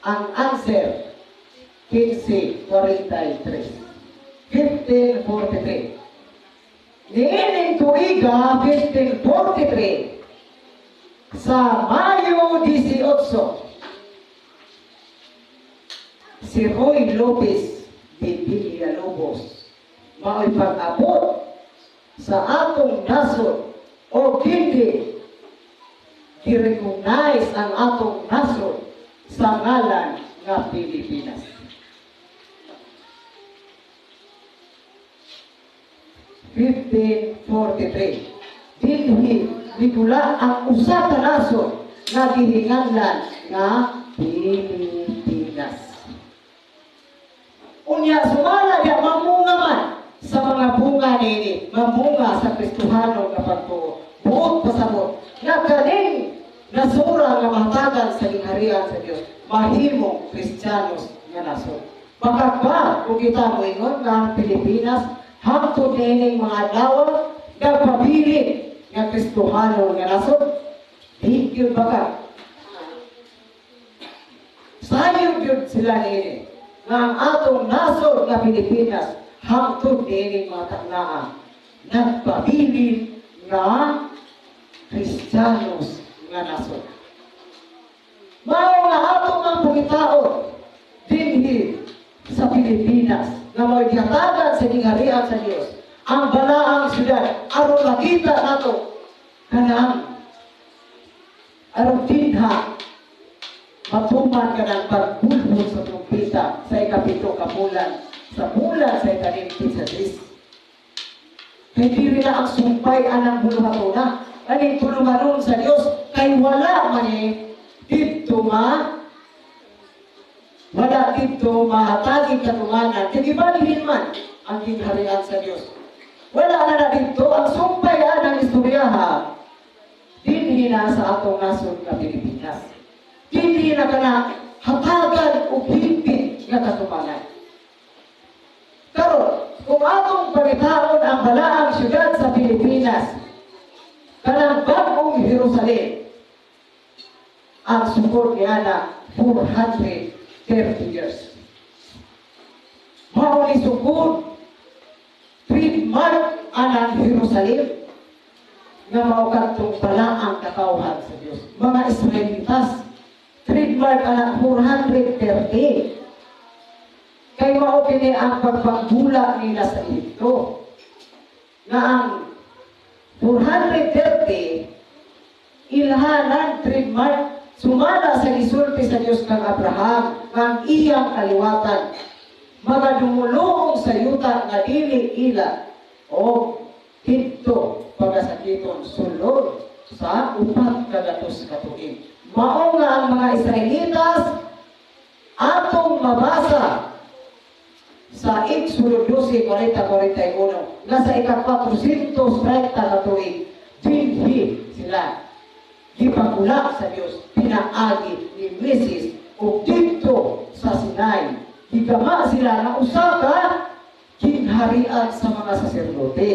ang answer 1543. 1543. Niining tuiga 1543 sa Mayo 18, si Ruy Lopez de Villalobos mao'y pag-abot sa atong nasod o hindi gi-recognize ang atong nasod sa ngalan nga Pilipinas. 1543. Dinhi nigula ang usa ka nasod nga gihinganlan nga Pilipinas. Unya sumala diya, mamunga man sa mga bunga nini, mamunga sa Kristohano nga pagtuo. Buot pasabot nga kaning nasura nga mahatagan sa gingharian sa Dios, mahimong Kristiyanos nga nasod. Bakit ba kung kita moingon nga ang Pilipinas hangtod niining mga adlaw nagpabilin nga Kristohano nga nasod? Di gyud baka. Sayo gyud sila niini nga ang atong nasod nga Pilipinas hangtod niining mga taknaa nagpabilin nga Kristiyanos nga nasod. Mao nga atong ang pangitaon dinhi sa Pilipinas nga mao'y gihatagan sa gingharian sa Dios ang balaang syudad aron makita nato kanang aron dinha matuman kanang pagbulbol sa trumpeta sa 7 ka bulan sa bulan sa ikalimpi sa Diyos. Kay diri na ang sumpay anang buluhatona aning tulumanon sa Dios, kay wala man ni didto ma wala didto mahataging katumanan, kay gibalhin man ang gingharian sa Dios. Wala na na didto ang sumpay anang istoryaha dinhi na sa atong nasod nga Pilipinas. Dinhi na kana hatagan og higpit nga katumanan. Karon, kung atong pangitaon ang balaang syudad sa Pilipinas, kanang bagong Jerusalem, ang sukod niya na 430 years. Mao ni sukod trademark anang Jerusalem nga mao kadtong balaang katawhan sa Dios. Mga Israelitas, trademark anang 430. Kay mao kini ang pagpanggula nila sa Ehipto. Nga ang 430 ilhanan trademark sumala sa gisulti sa Dios kang Abraham nga ang iyang kaliwatan magadumuluong sa yuta nga dili ila o didto pagasakiton sulod sa 400 ka tuig. Mao nga ang mga Israelitas atong mabasa sa Exodo 12:40-41 nga sa ika-430 ka tuig dinhi sila gipagula sa Dios pinaagi ni Moises ug didto sa Sinai gigama sila nga usa ka gingharian sa mga saserdote.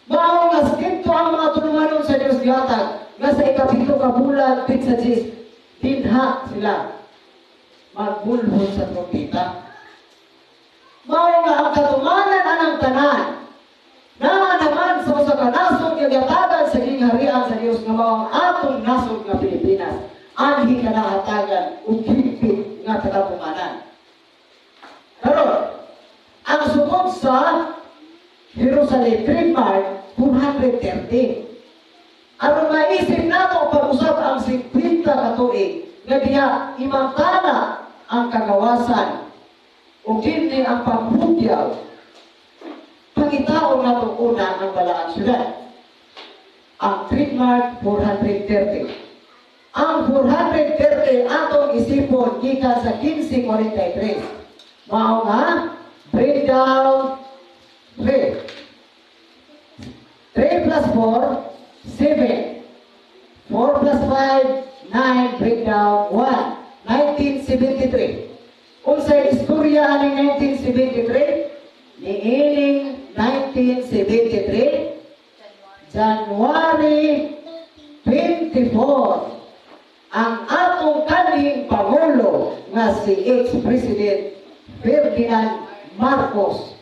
Mao nga didto ang mga tulumanon sa Dios gihatag nga sa 7 ka bulan sa Diyos dinha sila magbulhon sa trompeta. Mao nga ang katumanan anang tanan naa naman sa usa ka nasod nga gihatagan sa gingharian sa Dios nga mao ang atong nasod nga Pilipinas anhi ka nahatagan og higpit nga katumanan. Karon, ang sukod sa Jerusalem trademark 430. Aron maisip nato pag-usap ang 50 ka tuig nga diha imantana ang kagawasan ug dinhi ang paghugyaw. Pangitaon nato una ang balaang syudad. Ang trademark 430. Ang 430 atong isipon gikan sa 1543. Mao nga breakdown 3. 3 plus 4, 7. 4 plus 5, 9, breakdown 1. 1973. Unsay istorya aning 1973? Niining 1973, January 24, ang atong kanhing Pangulo nga si ex-President Ferdinand Marcos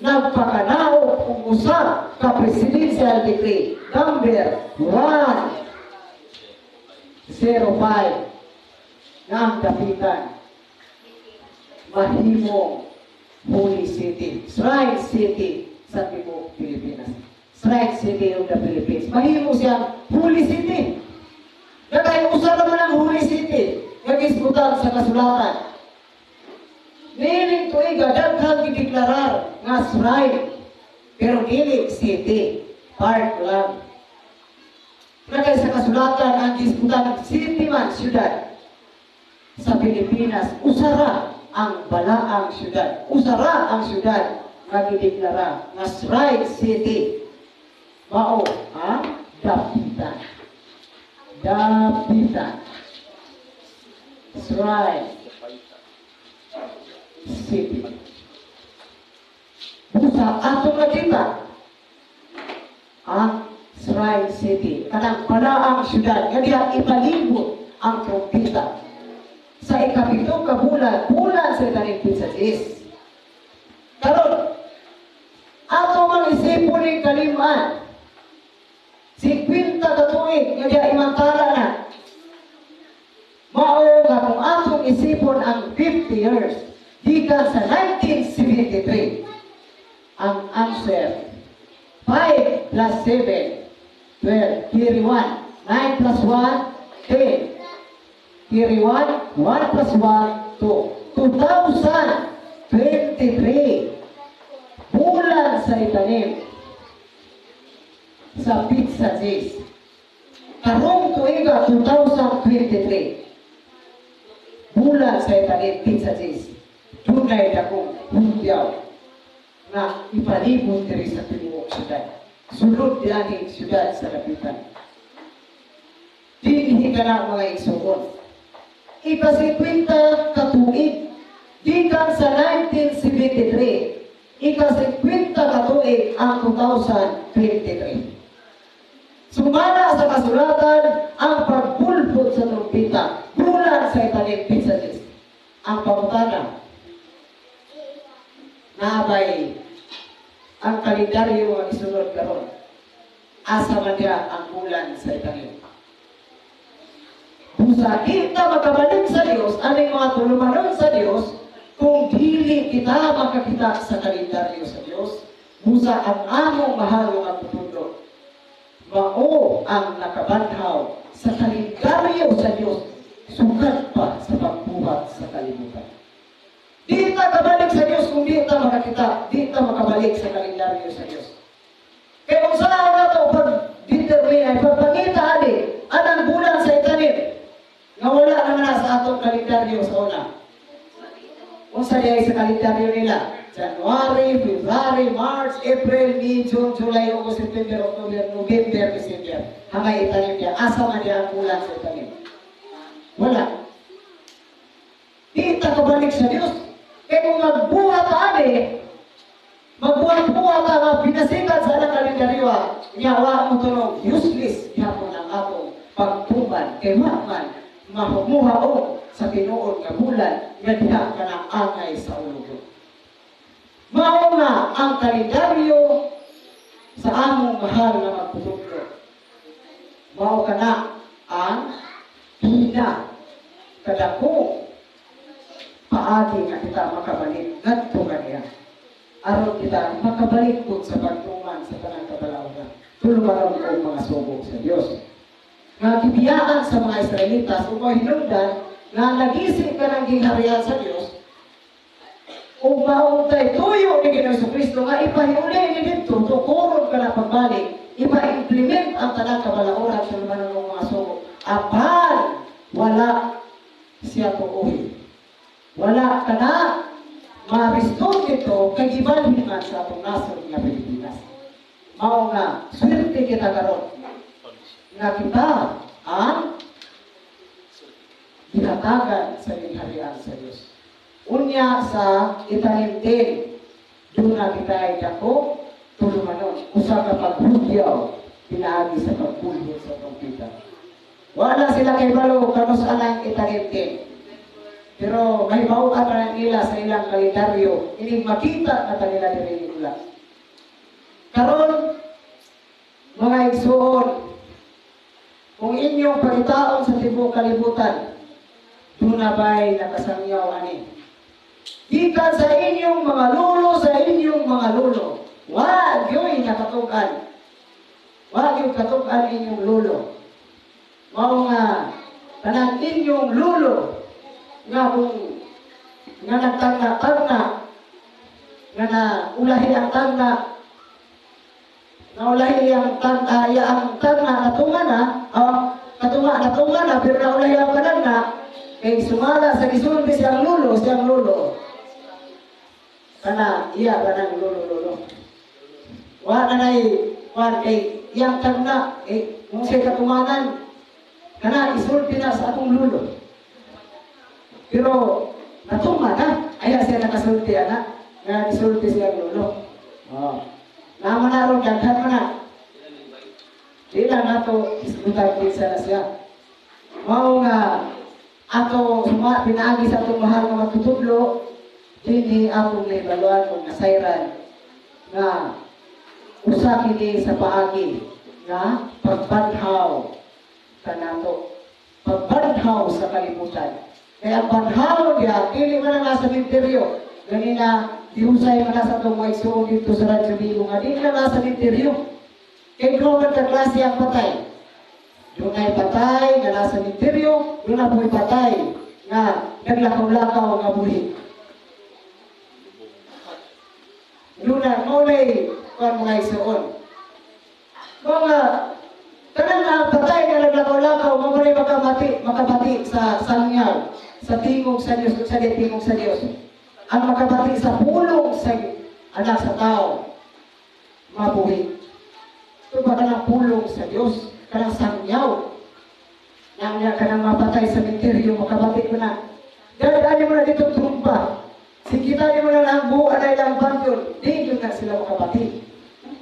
nagpakanaog og usa ka Presidential Decree number 105 nga ang Dapitan mahimong Holy City, Shrine City sa tibuok Pilipinas. Shrine City of the Philippines. Mahimo siyang Holy City. Kay usa naman ang Holy City nga gisgutan sa kasulatan. Niining tuiga, daghang gideklarar nga shrine, pero dili city, part lang. Kay sa kasulatan ang gisgutan city man, syudad. Sa Pilipinas, usara ang balaang syudad. Usara ang syudad nga gideklara nga Shrine City. Mao ang Dapitan. Dapitan. Shrine City. Busa atong nakita ang Shrine City. Kanang balaang syudad nga diha ipalibot ang trompeta sa 7 ka bulan, bulan sa itanim sa Diyos. Karon, ato mang isipon ning kaliman, 50 ka tuig nga diha imantala na. Mao nga kung atong isipon ang 50 years, gikan sa 1973, ang answer, 5 plus 7, 12, carry 1, 9 plus 1, 10, carry 1, 1 plus 1, 2. 2023, bulan sa itanim, sa petsa 10. Karong tuiga 2023, bulan sa itanim, petsa 10, dunay dakong hugyaw na ipalibot diri sa tibuok syudad. Sulod diani syudad sa Dapitan. Dinhi ka na, mga igsuon. Ika-50 ka tuig gikan sa 1973, ika-50 ka tuig ang 2023. Sumala sa kasulatan, ang pagpulpot sa trumpeta, bulan sa itanim, petsa 10. Ang pangutana, nabay ang kalendaryo ang isunod karon? Asa man diha ang bulan sa itanim? Busa kita makabalik sa Dios aning mga tulumanon sa Dios kung dili kita makakita sa kalendaryo sa Dios. Busa ang among mahal nga putudlo mao ang nakabanhaw sa kalendaryo sa Dios sukad pa sa pagbuhat sa kalibutan. Di ta kabalik sa Dios kung di ta makakita, di ta makabalik sa kalendaryo sa Dios. Kaya kung saan nato pag determine ay pagpangita ani anang bulan sa itanim nga wala naman na sa atong kalendaryo sa una. Unsa diay sa kalendaryo nila? January, February, March, April, May, June, July, August, September, October, November, December. Hangay itanim niya. Asa man diya ang bulan sa itanim? Wala. Di ta kabalik sa Dios. Kaya kung magbuhat ani, magbuhat-buhat ka nga pinasikat sa anang kalendaryo, niya wa mo tunog, useless gyapon ang atong pagtuman. Kay wa man mahumuhaon sa tinuod nga bulan nga diha ka ng angay sa ulo. Mao nga ang kalendaryo sa among mahal nga magputudlo. Mao kana ang pina kadako paagi nga kita makabalik ngadto kaniya. Aron kita makabalik pud sa pagtuman sa tanang kabalaunan. Tulumanon og mga sugo sa Dios. Nga gibiyaan sa mga Israelitas ug mga hinungdan nga nagisi ka ng gingharian sa Dios ug mauntay tuyo ni Ginoong Kristo nga ipahiuli ni didto, tukuron ka na pagbalik, ipa-implement ang tanang kabalaunan sa tulumanon og mga sugo, apan wala siya tuohi. Wala ka na ma-restore dito kay gibalhin man sa atong nasod nga Pilipinas. Mao nga swerte kita karon nga kita ang ginatagan sa gingharian sa Dios. Unya sa itanim din, doon na kita ay dako, tulumanon, usa ka paghugyaw. pinaagi sa pagpulhot sa trumpeta. Wala sila kay balo kanus anang itagimtim. Pero mahibaw-an na nila sa ilang kalendaryo, ining makita na kanila diri nila. Karon mga igsuon, kung inyong pagitaon sa tibuok kalibutan, duna ba'y nakasangyaw ani? Gikan sa inyong mga lolo, sa inyong mga lolo, wa gyoy nakatug-an. Wa gyoy katug-an inyong lolo. Mao nga kanang inyong lolo nga kung nga nagtagna-tagna, nga naulahi ang tagna, naulahi ang tagna, ang tagna katunga na, katunga natunga na, pero naulahi ang panagna, kay sumala sa gisulti siyang lolo, kana iya kanang lolo-lolo. Wa na nay kuan kay iyang tagna, eh, kung siya katunganan, kana isulti na sa atong lolo. Pero natunga na, aya siya nakasulti ana, nga isulti siyang lolo. Oh. Naman na ron, daghan man na. Di lang nato isgutan kinsa na siya. Mao nga ato suma pinaagi sa atong mahal nga magtutudlo, dinhi atong naibaluan og nasayran nga usa kini sa paagi nga pagbanhaw kanato, pagbanhaw sa kalibutan. Kaya ang banhaw niya dili man ang nasa minteryo. Ganina dihusay man na sa atong mga igsuon dito sa Radyo Bibo nga dili na nasa minteryo. Kay duha man ka klase ang patay. Dunay patay nga nasa minteryo, duna po'y patay nga naglakaw-lakaw nga buhi. Luna, maulay, kuan mga igsuon. Mga kanang na patay nga naglakaw-lakaw, maulay makabati sa sangyaw, sa tingog sa Dios, sa tingog sa Dios. Ang makabati sa pulong sa anak sa tao, mabuhi. Ito ba kanang pulong sa Dios, kanang sangyaw, nang kanang mapatay sa minteryo, makabati ko na. Dali mo na dito trumpa. Sige, mo na lang buo anay lang pantheon, di yun na sila makabati.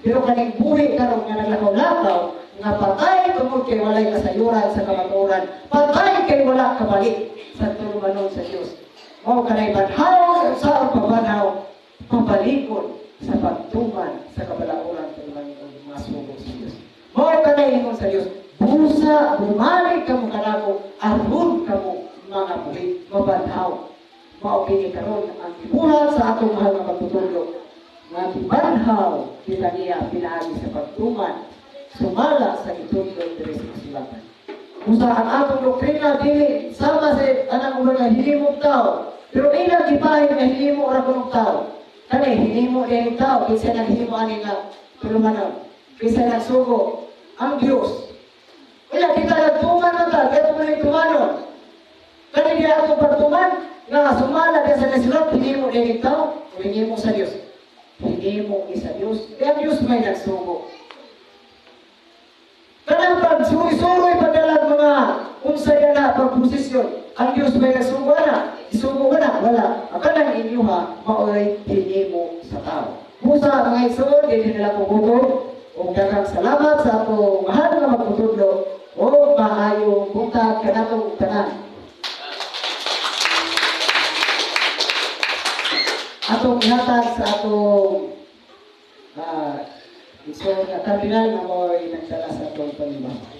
Pero kaning buhi karon nga naglakaw-lakaw, nga patay tungod kay walay kasayuran sa kamatuoran, patay kay wala kabalik sa tulumanon sa Dios. Mao kanay banhaw sa pagbanhaw, pabalikon sa pagtuman sa kabalauran tulumanon mga sugo sa Dios. Mao kanay ingon sa Dios, busa bumalik kamo kanako, aron kamo mga buhi mabanhaw. Mao kini karon ang gibuhat sa atong mahal nga pagtutudlo nga gibanhaw kita niya pinaagi sa pagtuman sumala sa gitudlo diri sa kasulatan. Usa ang atong doktrina dili sama sa anang uban nga hinimong tao, pero ilang gipahin nga hinimo ra kuno tao. Kani hinimo dili tao kinsa naghimo ani nga tulumanon, kinsa nagsugo ang Dios. Wala kita nagtuman na ta, kaya tumanin tumanon. Kani di atong pagtuman nga sumala ka sa nasulat, hinimo dili tao, hinimo sa Dios. Hinimo sa Dios. Kaya ang Dios may nagsugo. Kanang pagsuroy-suroy padalag mga unsay na pagposisyon, ang Dios may nagsugo na, isugo na, wala. Ang kanang inyuha, maoy hinimo sa tao. Busa mga igsoon, dili nila kugutom. Ug daghang salamat sa atong mahal nga magtutudlo o maayong buntag kanatong tanan. Atong ihatag sa atong igsoon nga kardinal na mo'y nagdala sa atong panibaho.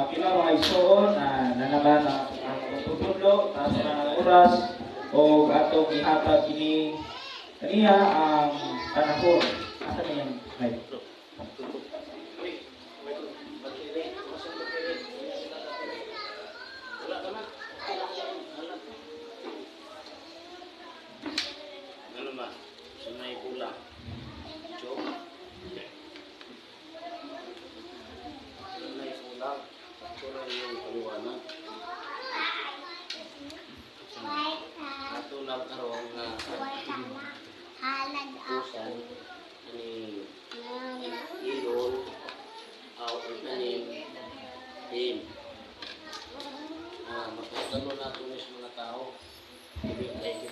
Pila mga igsoon nanaman ang pagtutudlo taas na ang oras o atong ihatag kini kaniya ang panahon. Asa na yung mic? Ano ba? Sunay pula. Joke. Sunay pula. Kulang yung paliwanag. Ato lang karon nga usan ani ilon aw tanim tin. Nga mapagkalo nato ni sa mga tao. Dili kay